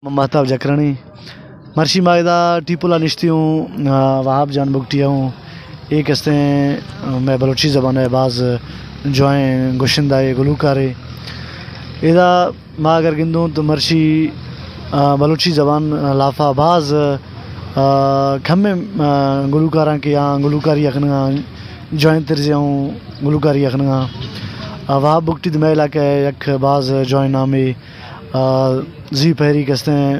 مہتاب جکرانی۔ مرشی ما ادا ٹیپولا نشتی ہوں، آ، وہاب جان بگٹی ہوں۔ ایک ہستیں، آ، میں بلوچی زبان ہے باز جوائیں گشندہ ہے، گلوکار ہے۔ ادا ما اگر گندوں تو مرشی، آ، بلوچی زبان لافا باز، آ، کمیں، آ، گلوکاراں کہ آ گلوکاری اخنگاں جوائیں طرزے ہوں گلوکاری اخنگاں۔ آ، وہاب بگٹی تو میں علاقہ ہے یک باز جوائیں نامے، آ، زی پہری کستیں،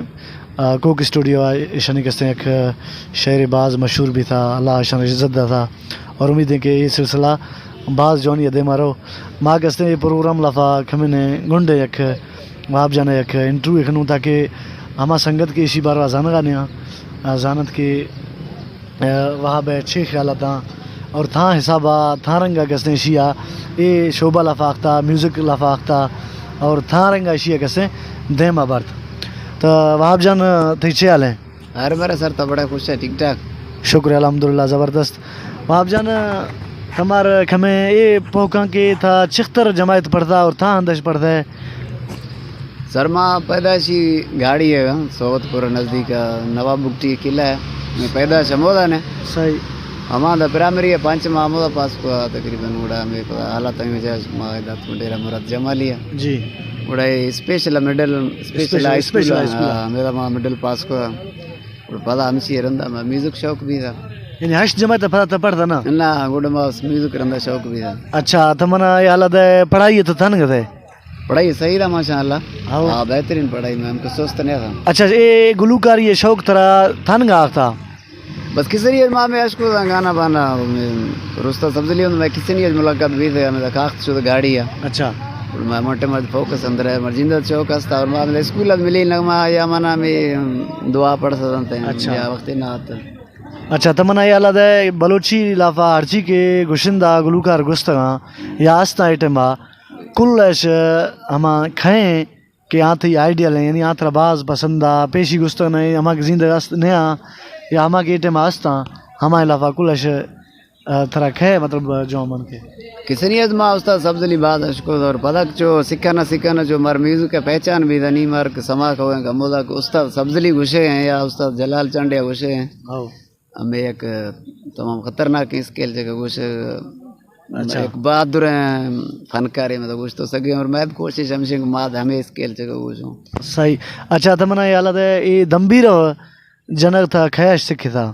آ، کوک اسٹوڈیو آ ایشانی کستیں یک شعر باز مشہور بھی تھا، اللہ ایشان عزت دا تھا اور امید ہے کہ یہ سلسلہ باز جوانی ادے مارو۔ ما کستیں یہ پروگرام لفا کمن گنڈے یک وہاب جانا یک انٹرویو کنوں تاکہ ہما سنگت کے ایشی باروا زانگا نیاں، آ، زانت کہ آ، وہاب ء چے خیالات آں اور تھاں حساب ء تھاں رنگ ء کسیں اشی ء اے شعبہ لفاختا، میوزک لفاختا اور تھاں رنگ ء اشی ء کسیں دیم ء برت۔ تو وہاب جان، تئی چے حال ہیں؟ ہر برا سر، تو بڑا خوش ہے، ٹھیک ٹھاک؟ شکر الحمدللہ، زبردست۔ وہاب جان، تمار کمیں اے پوکاں کہ تھا چختر جماعت پڑھتا اور تھا اندش پڑھتا ہے؟ سر، ما پیدائشی گاڑی ہے، صحبت پور نزدیک ہے، نواب بگٹی قلعہ ہے۔ میں پیدائش ہمودا نے۔ صحیح۔ ہما دا پرائمری ہے، پانچ ما ہمودا پاس کو تقریباً۔ گڑا ہمیں پتہ حالات ہمیں وجہ ما دات کو ڈیرہ مراد جمالی ہے۔ جی۔ گڑا یہ special middle, special special, high school special high school ہے۔ ہاں، میرا ما مڈل پاس کو۔ گڑا پدا ہمشی رندا ما میوزک شوق بھی تھا۔ یعنی ہشت جماعت پدا تا پڑھتا نا؟ نہ، گڑا ما میوزک رندا شوق بھی تھا۔ اچھا، تو منا یہ حالت ہے، پڑھائی تو تھن گئے تھے؟ پڑھائی صحیح تھا ماشاءاللہ۔ ہاؤ۔ ہاں، بہترین پڑھائی میں ہم کو سست نہیں تھا۔ اچھا، اے گلوکاری یہ شوق ترا تھن گا آختا؟ بس کسنی اجما میں اشکو دا گانا بانا، میں رستا سبزلی ہوں، میں کسنی اج ملاقات بھی تھے، ہمیں دا کاخت شد گاڑی ہے۔ اچھا۔ اور میں موٹے میں فوکس اندر ہے، مر جندہ شوق ہستا، اور میں اسکول اد ملی نغمہ یا منا میں دعا پڑھ سکتے ہیں، اچھا۔ یا وقت نہ آتا۔ اچھا، تمنا یہ حالت ہے، بلوچی لافا ہرچی کے گشندہ گلوکار گستگاں یا ہستا اے ٹائم با، کل اش ہما کھیں کہ آ تئی آئیڈیل ہیں، یعنی آ ترا باز پسند آ، پیشی گستگ نہ، ہما کہ زیندگ است نیا، یا ہما کہ اے ٹائم ہستاں، ہما لافا کل اش، آ، ترا کھے، مطلب، جو من کے۔ کسنی از ما استاد سبزلی باز اشکو اور پدک چو سکھانا سکھانا جو مر میوزک ہے پہچان بھی دنی مر کہ سما کھوئیں گمودا کہ استاد سبزلی گوشے ہیں یا استاد جلال چانڈیا گوشے ہیں۔ ہاؤ۔ ہمیں یک تمام خطرناک اسکیل جگہ گوش، اچھا۔ یک بہادر فنکارے مطلب گوش تو سگے اور میں بھی کوشش ہمشیں کہ ماد ہمیں اسکیل جگہ گوشوں۔ صحیح۔ اچھا، تمنا یہ حالت ہے، اے دمبیرو جنگ تھا کھیش سکھتا؟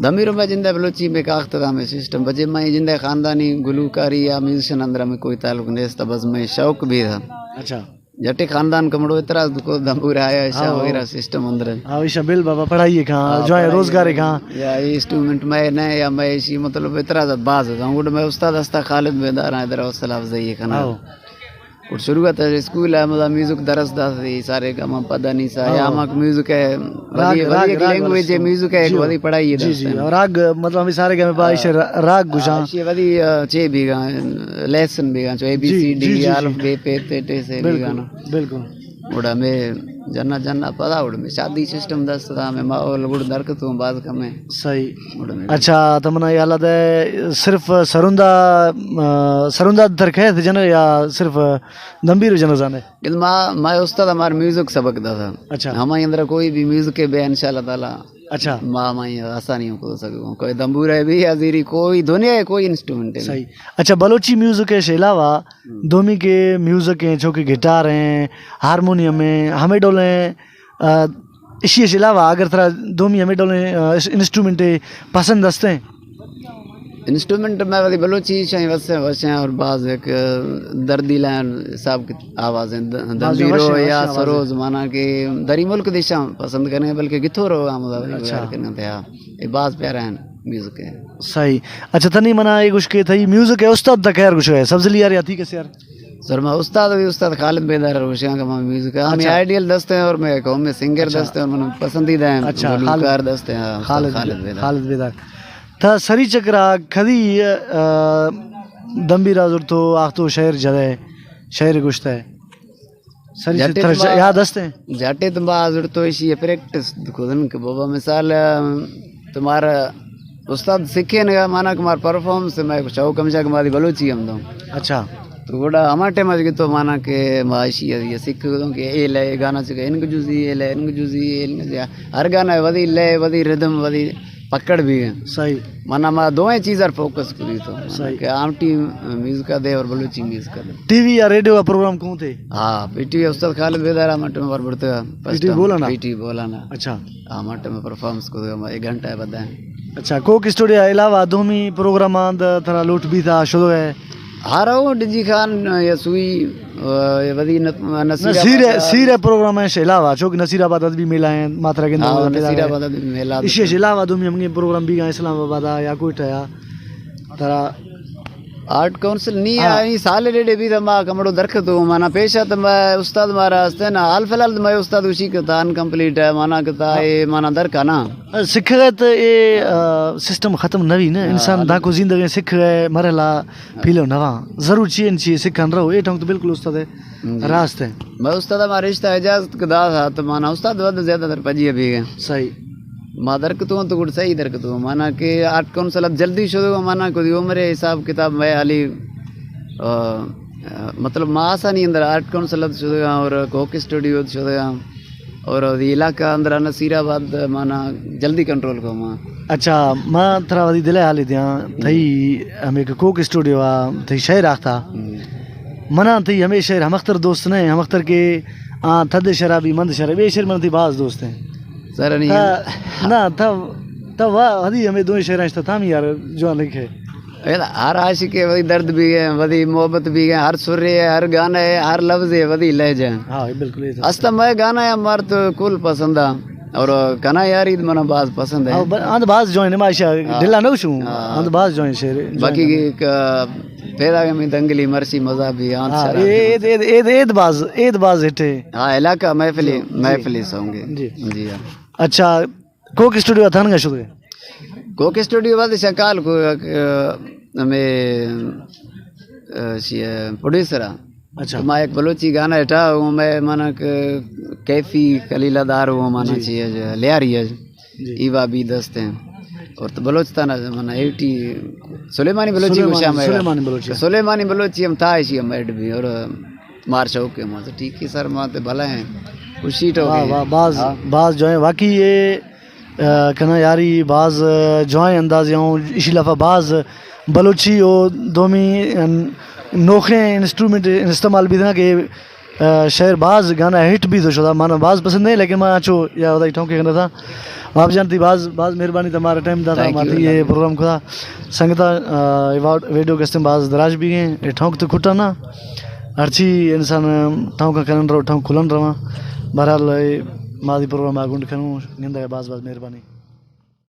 دمبیرو میں جندہ بلوچی میں کاخت تھا ہمیں سسٹم، بجے میں جندہ خاندانی گلوکاری یا میوزیشن اندر ہمیں کوئی تعلق نہیں تھا، بس میں شوق بھی تھا۔ اچھا۔ جٹے خاندان کمڑو اعتراض کو دمبور آیا، ایشا ہاں، ہاں۔ وغیرہ سسٹم اندر ہے۔ ہاں، ایشا بل بابا پڑھائی کھاں، ہاں، جو ہے پڑھائی روزگار کھاں۔ یا یہ انسٹرومنٹ میں نہ یا میں ایشی مطلب اعتراض باز ہے۔ گڈ میں استاد ہستا خالد بیدار ہیں، ادھر حوصلہ افزائی کھانا۔ ہاں۔ اور شروعات ہے اسکول ہے، مطلب میوزک درس داس دی، سارے گاما پدا نہیں سا، یا ہاں۔ ہماک میوزک ہے، راگ، ودی، ودی راگ، ایک راگ لینگویج ہے، میوزک ہے، ایک جی، جی۔ ودی پڑھائی ہے جی، درس جی۔ ہے۔ اور راگ، مطلب ہمیں سارے گاما پا ہاں۔ ایشے را-، راگ گشاں۔ ایشے ودی، آ، چے بھی گا، لیسن بھی گا، چو اے بی جی، سی ڈی، جی، جی، الف جی۔ بے پے تے ٹے سے بھی بالکل، گانا۔ بالکل۔ گڑا میں جنا جنا پدا گڑا میں شادی سسٹم دست تھا، میں ماحول گڑ درکتوں باز کم ہے۔ صحیح۔ گڑا میں اچھا، تمنا یہ حالت ہے، صرف سروندا، آ، سروندا درکھے تھے جنگ یا صرف دمبیر جنگ زانے؟ ما، ما استاد ہمار میوزک سبق دا تھا۔ اچھا۔ ہمارے اندر کوئی بھی میوزک ہے بے ان شاء اللہ تعالی۔ اچھا۔ ما، ما یہ آسانی کو سکوں۔ کوئی دمبورا ہے بھی یا زیری، کوئی دنیا ہے، کوئی انسٹرومنٹ ہے۔ صحیح۔ اچھا، بلوچی میوزک کے علاوہ ہم۔ دومی کے میوزک ہیں، جو کہ گٹار ہیں، ہارمونیم ہیں، ہمیں ڈول ہیں، آ، اشی اش علاوہ اگر ترا دومی ہمیں ڈول ہیں، آ، اس-، انسٹرومنٹ پسند ہستے ہیں؟ انسٹرومنٹ میں وتی بلوچی شاہیں وسیں وشیں اور بعض ایک دردی لائن حساب کی آوازیں، د-، بعض دندی وشیں، رو یا وشیں آوازیں۔ سروز مانا کہ دری ملک دیشاں پسند کریں بلکہ گتھو رو ہم اچھا۔ کریں تھے، ہاں۔ یہ بعض پیارا ہیں میوزک ہے۔ صحیح۔ اچھا، تنی منا یہ گوش کہ تھئی میوزک ہے استاد تک یار گوش ہے، سبزلی یار یا تھی کس یار؟ سر، میں استاد بھی استاد خالد بیدار گوش ہے کہ میں میوزک ہے۔ ہمیں اچھا۔ آئیڈیل دست ہیں اور میں قوم میں سنگر اچھا۔ دست ہیں اور من پسندیدہ ہیں اچھا، خالد، گلوکار دست ہیں، ہاں، استاد خالد، خالد بیدار۔ خالد بیدار۔ تا سری چکرا کدی، آ، دمبی را زرتو آختو شعر جدے، شعر گوشتا ہے؟ سری جاٹے چکرا تو با-، یاد ہستے؟ جاٹے تو با زرتو ایشی پریکٹس کودن کہ بابا مثال، آ، تمہارا استاد سکھے نگا مانا کہ مار پرفارمنس میں شوق ہمیشہ کہ ماری بلوچی ہم دوں۔ اچھا۔ تو گڑا ہما ٹائم اچ کہ تو مانا کہ معاشی ء یہ سکھ گوں کہ اے لے گانا چکا انگ جزی، اے لے انگ جزی، اے انگ جزی۔ ہر گانا ودی لے، ودی ردم، ودی پکڑ بھی ہیں۔ صحیح۔ مانا ما دوئیں چیز پر فوکس کری تو۔ مانا صحیح۔ کہ عام ٹیم میوزک دے اور بلوچی میوزک دے۔ ٹی وی یا ریڈیو کا پروگرام کون تھے؟ ہاں، پی ٹی وی استاد خالد بیدار ہما ٹائم پر بڑھتا۔ پی ٹی وی بولانا؟ پی ٹی وی بولانا۔ اچھا۔ ہما ٹائم پرفارمنس کو ایک گھنٹہ ہے بدائیں۔ اچھا، کوک اسٹوڈیو علاوہ دومی پروگرام آند تھرا لوٹ بھی تھا شروع ہے؟ ہارو ڈجی خان یا سوئی، آ، یا ودی نت-، نصیر نصیر آباد۔ سیر پروگرام ہے علاوہ، چونکہ نصیر آباد ادبی میلہ ہیں، ماترا گندہ ہاں، ہوتا نصیر ہے۔ آباد ادبی میلہ اسی ہے۔ علاوہ دومی ہم یہ پروگرام بھی گا اسلام آباد آ یا کوئٹہ آ، ترا آرٹ کونسل نی ہاں۔ آئی سال ڈیڑے بھی ما کمڑو درکتو، مانا پیشا تو میں استاد مارا ہستے نا، حال فی الحال تو میں استاد اسی کتا، انکمپلیٹ ہے، مانا کتا ہاں۔ اے مانا درکا نا۔ سکھ گئے تو اے، آ، سسٹم ختم نہ ہوئی نا، ہاں، انسان حال داکو زندگی سکھ گئے مرحلہ پیلو نواں۔ ضرور چی ان چی سکھن رہو، اے ٹھونک تو بالکل استاد ہے، جی۔ راست ہے۔ میں استاد ہمارا رشتہ اجازت کو دا تھا، تو مانا استاد ود زیادہ تر پجی ابھی گئے۔ صحیح۔ ما درکتوں تو گڑ صحیح درکتوں، مانا کہ آرٹ کونسل اب جلدی شدو، مانا کو عمر حساب کتاب میں علی، آ، آ، مطلب ما آسانی اندر آرٹ کونسل شدو اور کوک اسٹوڈیو شدو۔ اور وتی علاقہ اندرا نصیر آباد مانا جلدی کنٹرول کو ما۔ اچھا، ما ترا وتی دل ء حالے دیاں، تئی ہمے کہ کوک اسٹوڈیو آ تئی شعر آختا۔ ہم۔ منا تئی ہمے شعر ہمختر دوست نہ، ہمختر کہ آ تھد شرابی مند شرابی، اے شعر من تئی باز دوست ہیں۔ سر نہیں۔ تا، نہ، تا، تا وا، ہدی ہمے دوئیں شعر اشتا تھا ہم یار جوان لکھے۔ اے ہر عاشق ء وتی درد بیگ ء، وتی محبت بیگ ء، ہر سرے ء، ہر گانا ء، ہر لفظ ء وتی لہجہ ء۔ ہاں، بالکل، اے تو است مئے گانا ء مارت کل پسند ء، اور کنا یاری من باز پسند ہے۔ ہاں، ب-، آند باز جوائن ہے، ماشاء اللہ، ہاں۔ دل نہ شو، ہاں۔ آند باز جوائن شعر، جوائن باقی ہے۔ ایک، آ، پیدا میں دنگلی مرسی مزہ بھی آند ہاں، شراب اے، بھی۔ اے، اے، اے، اے باز، اے باز ہٹ ہے۔ ہاں، علاقہ محفلی، جی، جی۔ محفلی سونگ ہے۔ جی۔ جی ہاں۔ اچھا، کوک اسٹوڈیو ء تھانگا شتگ؟ کوک اسٹوڈیو بعد شکال کو، آ، ہمیں، آ، شی-، آ، پروڈیوسر آ۔ اچھا۔ تو ما ایک بلوچی گانا اٹھا ہوں میں، مانا کہ کیفی خلیلہ دار ہوں، مانا جی۔ چی ہے جو لیاری ہے۔ جی۔ ایوا بھی دست ہیں۔ اور تو بلوچستان ہے، مانا ایٹی سلیمانی بلوچی کو سلیمانی، شامل ہے۔ سلیمانی بلوچی۔ سلیمانی بلوچی ہم تھا اسی ہم ایڈ بھی اور مار شوق کے ماں سے ٹھیک ہے سر، ماں تے بھلا ہیں۔ خوشی ٹوک واہ، ہے۔ واہ، باز، ہاں۔ باز جو ہے واقعی یہ آ، کنا یاری باز، آ، جوائیں اندازے ہوں، اشی لافا باز بلوچی و دومی، آ، نوخیں انسٹرومنٹ استعمال بیتنا کہ، آ، شعر باز گانا ہٹ بھی تو شدا، مانا باز پسند نہیں، لیکن ما اچھو یا ودائی ٹھونکے کرنا تھا۔ واپس جان تھی باز، باز مہربانی تھا ہمارا ٹائم دا تھا، ہمارا یہ پروگرام کھدا۔ سنگتا، آ، یہ وا-، ویڈیو کستے باز دراج بھی گئے، یہ ٹھونک تو کھٹا نا۔ ہرچی انسان، آ، ٹھونکا کرن رو، ٹھونک کھلن رواں۔ بہرحال، یہ مادی پروگرام آگونڈ کروں، گندگا باز باز مہربانی۔